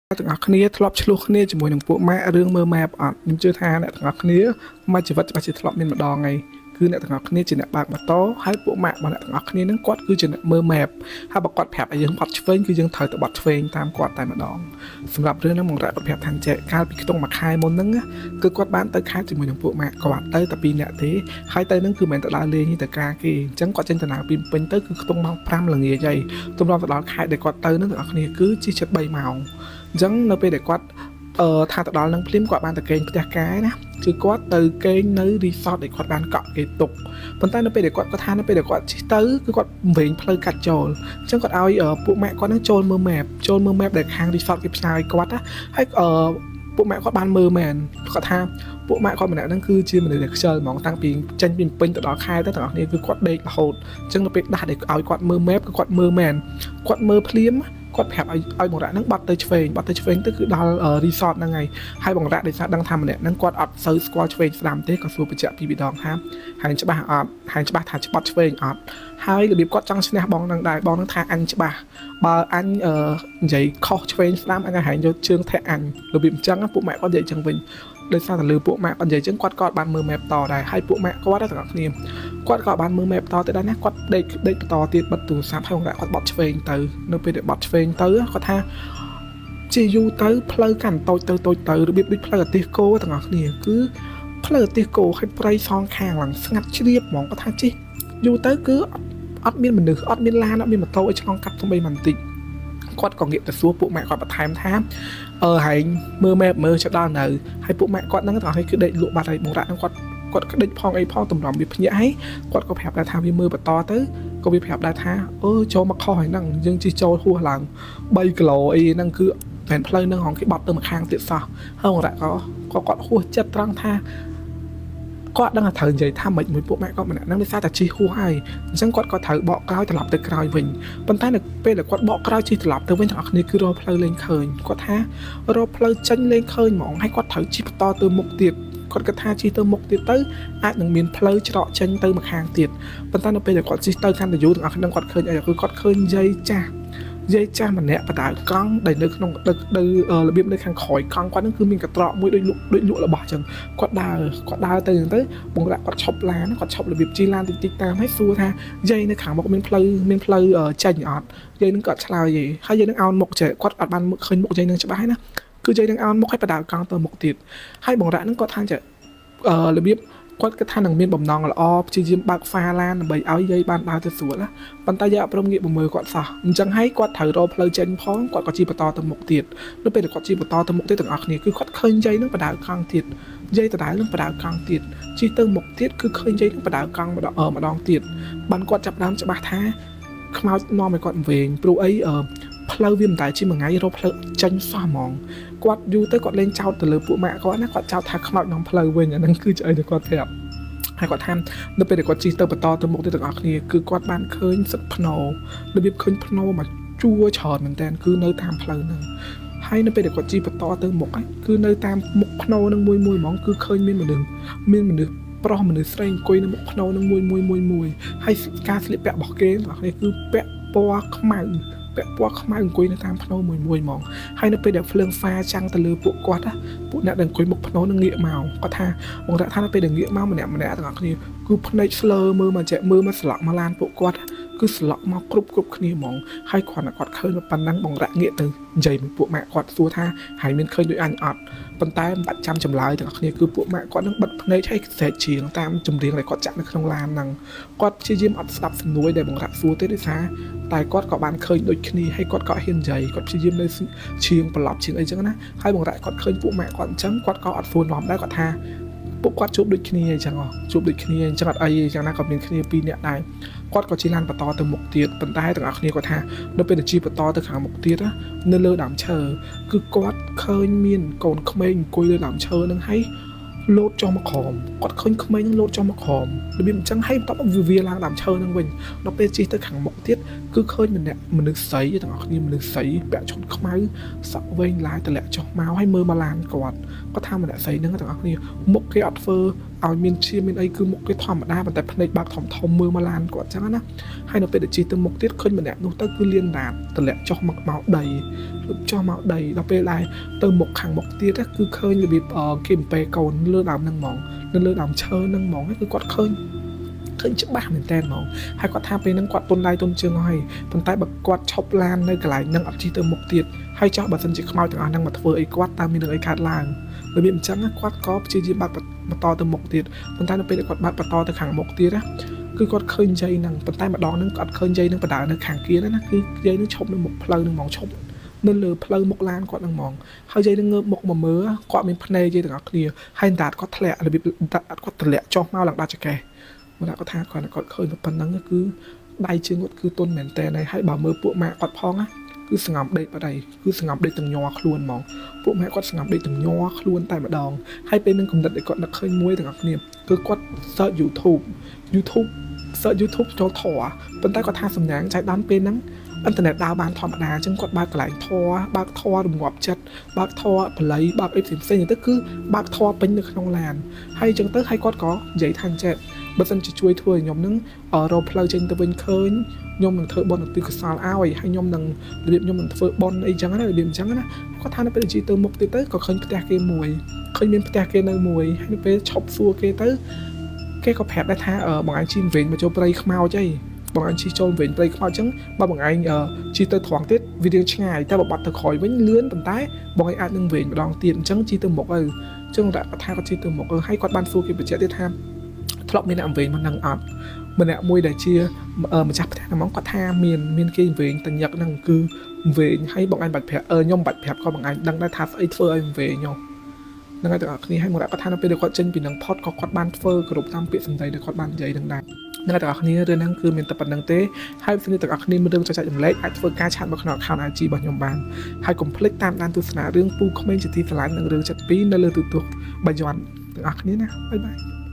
ទាំងអស់គ្នាធ្លាប់ឆ្លោះគ្នាជាមួយនឹងពួកម៉ាក់រឿងមើល map អត់ខ្ញុំជឿថាអ្នកទាំងអស់គ្នាមួយជីវិតច្បាស់ជាធ្លាប់មានម្ដងហើយគឺអ្នកទាំងអស់គ្នាជាអ្នកបើកម៉ូតូហើយពួកម៉ាក់របស់អ្នកទាំងអស់គ្នានឹងគាត់គឺជាអ្នកមើល map ហើយបើគាត់ប្រាប់ឲ្យយើងបត់ឆ្វេងគឺយើងត្រូវតែបត់ឆ្វេងតាមគាត់តែម្ដងសម្រាប់រឿងហ្នឹងមករ៉ាគាត់ប្រាប់ថាចេះកាលពីខ្ទង់មួយខែមុនហ្នឹងណាគឺគាត់បានទៅខេត្តជាមួយនឹងពួកម៉ាក់គាត់ទៅតែពីរនាក់ទេហើយទៅហ្នឹងគឺមិនមែនទៅដើរលេងទេទៅការគេអញ្ចឹងគាត់ចេញដំណើរពីភ្នំពេញទៅគឺខ្ទង់ម៉ោង5ល្ងាចហើយទម្រាំទៅដល់ខេត្តដែលគាត់ទៅហ្នឹងទាំងអស់គ្នាគឺជិះជិត3ម៉ោង អញ្ចឹងនៅពេលដែលគាត់អឺថាទៅដល់នឹងភ្លាមគាត់បានទៅគេងផ្ទះកែណាគឺគាត់ទៅគេងនៅ resort ដែលគាត់បានកក់គេទុកប៉ុន្តែនៅពេលដែលគាត់គាត់ថានៅពេលដែលគាត់ជិះទៅគឺគាត់វែងផ្លូវកាត់ចូលអញ្ចឹងគាត់ឲ្យពួកម៉ាក់គាត់នឹងចូលមើល map ចូលមើល map ដែលខាង resort គេផ្សាយគាត់ណាហើយអឺពួកម៉ាក់គាត់បានមើលមែនគាត់ថាពួកម៉ាក់គាត់ម្នាក់ហ្នឹងគឺជាមនុស្សដែលខ្ជិលហ្មងតាំងពីចេញពីពេញទៅដល់ខែទៅទាំងអស់គ្នាគឺគាត់ដេករហូតអញ្ចឹងនៅពេលដាស់ដែលឲ្យគាត់មើល map គឺគាត់មើលមែនគាត់មើលភ្លាមគាត់ប្រាប់ឲ្យឲ្យបងរ៉ាក់ហ្នឹងបាត់ទៅឆ្វេងបាត់ទៅឆ្វេងទៅគឺដល់ resort ហ្នឹងហើយហើយបងរ៉ាក់ដោយសារដឹងថាម្នាក់ហ្នឹងគាត់អត់សូវស្គាល់ឆ្វេងស្ដាំទេក៏សួរបញ្ជាក់ពីរដងថាហើយច្បាស់អត់ហើយច្បាស់ថាច្បាត់ឆ្វេងអត់ហើយរបៀបគាត់ចង់ឈ្នះបងហ្នឹងដែរបងហ្នឹងថាអញច្បាស់បើអញអឺនិយាយខុសឆ្វេងស្ដាំអញឲ្យហែងយកជើងធាក់អញរបៀបអញ្ចឹងពួកម៉ាក់គាត់និយាយអញ្ចឹងវិញដោយសារតែលើពួកម៉ាក់គាត់និយាយអញ្ចឹងគាត់ក៏បានមើល map តដែរហើយពួកម៉ាក់គាត់ទាំងអស់គ្នាគាត់ក៏បានមើល map តទៅដែរណាគាត់ដេកដេកបន្តទៀតបិទទូរស័ព្ទហើយបងគាត់បត់ឆ្វេងទៅនៅពេលដែលបត់ឆ្វេងទៅគាត់ថាជាយូរទៅផ្លូវកាន់តូចទៅតូចទៅរបៀបដូចផ្លូវអាទិសគោទាំងអស់គ្នាគឺផ្លូវអាទិសគោឲ្យព្រៃសងខាងឡើងស្ងាត់ជ្រាបហ្មងគាត់ថាជិះយូរទៅគឺអត់មានមនុស្សអត់មានឡានអត់មានម៉ូតូឲ្យឆ្លងកាត់សូម្បីបន្តិចគាត់ក៏ងាកទៅសួរពួកម៉ាក់គាត់បន្ថែមថាអឺហែងមើល map មើលចដល់នៅហើយពួកម៉ាក់គាត់ហ្នឹងទាំងអស់នេះគឺដេកលក់បាត់ហើយបងរ៉ាក់ហ្នឹងគាត់គាត់ក្តិចផងអីផងតម្រាំវាភ្ញាក់ហើយគាត់ក៏ប្រាប់ដែរថាវាមើលបន្តទៅក៏វាប្រាប់ដែរថាអឺចូលមកខុសហើយហ្នឹងយើងជិះចូលហួសឡើង3គីឡូអីហ្នឹងគឺមិនផ្លូវហ្នឹងហងគេបត់ទៅម្ខាងទៀតសោះហើយបងរ៉ាក់ក៏ក៏គាត់ហួសចិត្តត្រង់ថាគាត់ដឹងថាត្រូវនិយាយថាម៉េចមួយពួកម៉ាក់គាត់ម្នាក់ហ្នឹងដោយសារតែជិះហួសហើយអញ្ចឹងគាត់ក៏ត្រូវបកក្រោយត្រឡប់ទៅក្រោយវិញប៉ុន្តែនៅពេលដែលគាត់បកក្រោយជិះត្រឡប់ទៅវិញទាំងអស់គ្នាគឺរកផ្លូវលែងឃើញគាត់ថារកផ្លូវចេញលែងឃើញហ្មងហើយគាត់ត្រូវជិះបន្តទៅមុខទៀតគាត់គិតថាជិះទៅមុខទៀតទៅអាចនឹងមានផ្លូវច្រកចេញទៅម្ខាងទៀតប៉ុន្តែនៅពេលដែលគាត់ជិះទៅកាន់តែយូរទាំងអស់គ្នាគាត់ឃើញអីគឺគាត់ឃើញយាយចាស់យាយចាស់ម្នាក់បដៅកង់ដែលនៅក្នុងនៅនៅរបៀបនៅខាងក្រោយកង់គាត់ហ្នឹងគឺមានកត្រកមួយដូចលក់ដូចលក់របស់អញ្ចឹងគាត់ដើរគាត់ដើរទៅអញ្ចឹងទៅបងរ៉ាក់គាត់ឈប់ឡានគាត់ឈប់របៀបជិះឡានតិចតិចតាមហើយសួរថាយាយនៅខាងមុខមានផ្លូវមានផ្លូវចេញអត់យាយនឹងគាត់ឆ្លើយយាយហើយយាយនឹងអោនមុខចេះគាត់អត់បានឃើញមុខយាយនឹងច្បាស់ហើយណាគឺយាយនឹងអោនមុខឲ្យបដៅកង់ទៅមុខទៀតហើយបងរ៉ាក់នឹងគាត់ថាចេះអឺរបៀបគាត់គិតថានឹងមានបំណងល្អព្យាយាមបើកហ្វាឡានដើម្បីឲ្យយាយបានដើរទៅស្រួលណាប៉ុន្តែយាយអត់ព្រមងាកមកមើលគាត់សោះអញ្ចឹងហើយគាត់ត្រូវរកផ្លូវចេញផងគាត់ក៏ជិះបន្តទៅមុខទៀតនៅពេលដែលគាត់ជិះបន្តទៅមុខទៀតទាំងអស់គ្នាគឺគាត់ឃើញយាយនឹងបដៅកង់ទៀតយាយដដែលនឹងបដៅកង់ទៀតជិះទៅមុខទៀតគឺឃើញយាយនឹងបដៅកង់ម្ដងម្ដងទៀតបានគាត់ចាប់ដើមច្បាស់ថាខ្មោចនាំឲ្យគាត់វែងព្រោះអីអឺផ្លូវវាមិនតែជាមួយថ្ងៃរកផ្លូវចេញសោះហ្មងគាត់យូរទៅគាត់លេងចោតទៅលើពួកម៉ាក់គាត់ណាគាត់ចោតថាខ្មោចនាំផ្លូវវិញអាហ្នឹងគឺជាអីដែលគាត់ប្រាប់ហើយគាត់ថានៅពេលដែលគាត់ជិះទៅបន្តទៅមុខទៀតទាំងអស់គ្នាគឺគាត់បានឃើញសិតភ្នោរបៀបឃើញភ្នោមកជួរច្រើនមែនតើគឺនៅតាមផ្លូវហ្នឹងហើយនៅពេលដែលគាត់ជិះបន្តទៅមុខគឺនៅតាមមុខភ្នោនឹងមួយមួយហ្មងគឺឃើញមានមនុស្សមានមនុស្សប្រុសមនុស្សស្រីអង្គុយនៅមុខភ្នោនឹងមួយមួយមួយមួយហើយការស្លៀកពាក់របស់គេទាំងអស់គ្នាគឺពាក់ពណ៌ខ្មៅពាក់ពណ៌ខ្មៅអង្គុយនៅតាមភ្នោមួយមួយហ្មងហើយនៅពេលដែលភ្លើងហ្វាចាំងទៅលើពួកគាត់ណាពួកអ្នកដែលអង្គុយមុខភ្នោនឹងងាកមកគាត់ថាបងរ៉ាថានៅពេលដែលងាកមកម្នាក់ម្នាក់ទាំងអស់គ្នាគឺភ្នែកស្លើមើលមកចេះមើលមកស្លក់មកឡានពួកគាត់គឺស្លក់មកគ្រប់គ្រប់គ្នាហ្មងហើយគ្រាន់តែគាត់ឃើញប៉ុណ្ណឹងបងរ៉ាងាកទៅនិយាយមួយពួកម៉ាក់គាត់សួរថាហើយមានឃើញដូចអញអត់ប៉ុន្តែមិនបាច់ចាំចម្លើយទាំងអស់គ្នាគឺពួកម៉ាក់គាត់នឹងបិទភ្នែកហើយស្រែកច្រៀងតាមចម្រៀងដែលគាត់ចាក់នៅក្នុងឡានហ្នឹងគាត់ព្យាយាមអត់ស្ដាប់សំណួរដែលបងរ៉ាក់សួរទេដោយសារតែគាត់ក៏បានឃើញដូចគ្នាហើយគាត់ក៏ហ៊ាននិយាយគាត់ព្យាយាមនៅឈៀងប្រឡប់ឈៀងអីចឹងណាហើយបងរ៉ាក់គាត់ឃើញពួកម៉ាក់គាត់អញ្ចឹងគាត់ក៏អត់សួរនាំដែរគាត់ថាពួកគាត់ជួបដូចគ្នាអញ្ចឹងជួបដូចគ្នាអញ្ចឹងអត់អីអញ្ចឹងណាក៏មានគ្នាពីរនាក់ដែរគាត់ក៏ជិះឡានបន្តទៅមុខទៀតប៉ុន្តែទាំងអស់គ្នាគាត់ថានៅពេលដែលជិះបន្តទៅខាងមុខទៀតនៅលើដើមឈើគឺគាត់ឃើញមានកូនក្មេងអង្គុយលើដើមឈើនឹងហើយ លោតចុះមកក្រោមគាត់ឃើញក្មេងហ្នឹងលោតចុះមកក្រោមរបៀបអញ្ចឹងហើយបន្ទាប់មកវាឡើងដើមឈើហ្នឹងវិញដល់ពេលជិះទៅខាងមុខទៀតគឺឃើញម្នាក់មនុស្សស្រីទាំងអស់គ្នាមនុស្សស្រីពាក់ឈុតខ្មៅសក់វែងឡាយតម្លាក់ចុះមកហើយមើលមកឡានគាត់គាត់ថាម្នាក់ស្រីហ្នឹងទាំងអស់គ្នាមុខគេអត់ធ្វើឲ្យមានឈាមមានអីគឺមុខគេធម្មតាប៉ុន្តែភ្នែកបើកធំធំមើលមកឡានគាត់អញ្ចឹងណាហើយនៅពេលដែលជិះទៅមុខទៀតឃើញម្នាក់នោះទៅគឺលៀនដាតតម្លាក់ចុះមកមកដីចុះមកដីដល់ពេលដែរទៅមុខខាងមុខទៀតគឺឃើញរបៀបគេអំពេកូនលើដើមហ្នឹងហ្មងនៅលើដើមឈើហ្នឹងហ្មងគឺគាត់ឃើញឃើញច្បាស់មែនតើហ្មងហើយគាត់ថាពេលហ្នឹងគាត់ទុនដៃទុនជើងហើយប៉ុន្តែបើគាត់ឈប់ឡាននៅកន្លែងហ្នឹងអត់ជិះទៅមុខទៀតហើយចោះបើសិនជាខ្មោចទាំងអស់ហ្នឹងមកធ្វើអីគាត់តើមានរឿងអីកើតឡើងរបៀបអញ្ចឹងគាត់ក៏ព្យាយាមបើកបន្តទៅមុខទៀតប៉ុន្តែនៅពេលដែលគាត់បើកបន្តទៅខាងមុខទៀតណាគឺគាត់ឃើញយាយហ្នឹងប៉ុន្តែម្ដងហ្នឹងគាត់ឃើញយាយហ្នឹងបដើនៅខាងគៀនណាគឺយាយហ្នឹងឈប់នៅមុខផ្លូវហ្នឹងហ្មងឈប់នៅលើផ្លូវមុខឡានគាត់ហ្នឹងហ្មងហើយយាយហ្នឹងងើបមុខមកមើលគាត់មានភ្នែកយាយទាំងអស់គ្នាហើយដាតគាត់ធ្លាក់របៀបដាតគាត់ធ្លាក់ចុះមកឡើងដាច់ចកេះមកគាត់ថាគាត់គាត់ឃើញប៉ុណ្ណឹងគឺដៃជើងគាត់គឺទន់មែនតើហើយបើមើលពួកម៉ាក់គាត់ផងណាគឺសងំដេកបាត់ហើយគឺសងំដេកទាំងញ័រខ្លួនហ្មងពួកម៉ាក់គាត់សងំដេកទាំងញ័រខ្លួនតែម្ដងហើយពេលនឹងកំណត់ដែលគាត់នឹកឃើញមួយទាំងអស់គ្នាគឺគាត់ search YouTube YouTube search YouTube ចូលធរប៉ុន្តែគាត់ថាសំណាងចៃដន្យពេលហ្នឹងអ៊ីនធឺណិតដើរបានធម្មតាអញ្ចឹងគាត់បើកកន្លែងធរបើកធររងាប់ចិត្តបើកធរបល័យបើកអីផ្សេងផ្សេងទៅគឺបើកធរពេញនៅក្នុងឡានហើយអញ្ចឹងទៅហើយគាត់ក៏និយាយថាអញ្ចេះបើសិនជាជួយធ្វើឲ្យខ្ញុំនឹងរកផ្លូវចេញទៅវិញឃើញខ្ញុំនឹងធ្វើបុណ្យឧទ្ទិសកុសលឲ្យហើយខ្ញុំនឹងរបៀបខ្ញុំនឹងធ្វើបុណ្យអីចឹងណារបៀបអញ្ចឹងណាគាត់ថានៅពេលជិះទៅមុខទៀតទៅក៏ឃើញផ្ទះគេមួយឃើញមានផ្ទះគេនៅមួយហើយនៅពេលឈប់សួរគេទៅគេក៏ប្រាប់ដែរថាបងឯងជិះវិញមកចូលព្រៃខ្មោចអីបងឯងជិះចូលវិញព្រៃខ្មោចអញ្ចឹងបើបងឯងជិះទៅត្រង់ទៀតវារៀងឆ្ងាយតែបើបាត់ទៅក្រោយវិញលឿនប៉ុន្តែបងឯងអាចនឹងវិញម្ដងទៀតអញ្ចឹងជិះទៅមុខទៅអញ្ចឹងគាត់ថាគាត់ជិះទៅមុខទៅហើយគាត់បានសួរគេបញ្ជាក់ទៀតថាធ្លាប់មានអ្នកវិញមកនឹងអត់ម្នាក់មួយដែលជាម្ចាស់ផ្ទះហ្នឹងហ្មងគាត់ថាមានមានគេវិញតញឹកហ្នឹងគឺវិញហើយបងឯងបាច់ប្រាប់ខ្ញុំបាច់ប្រាប់ក៏បងឯងដឹងដែរថាស្អីធ្វើឲ្យវិញហ្នឹងហ្នឹងហើយទាំងអស់គ្នាហើយមកគាត់ថានៅពេលដែលគាត់ចេញពីនឹងផុតក៏គាត់បានធ្វើគ្រប់តាមពាក្យសម្ដីដែលគាត់បាននិយាយនឹងដែរហ្នឹងហើយទាំងអស់គ្នារឿងហ្នឹងគឺមានតែប៉ុណ្្នឹងទេហើយបើសិនជាទាំងអស់គ្នាមានរឿងចង់ចែករំលែកអាចធ្វើការ chat មកក្នុង account IG របស់ខ្ញុំបានហើយកុំភ្លេចតាមដានទស្សនារឿងពូក្មេងជាទីស្រឡាញ់និងរឿង72នៅលើទូរទស្សន៍បាយ័នទាំងអស់គ្នាណាbye bye.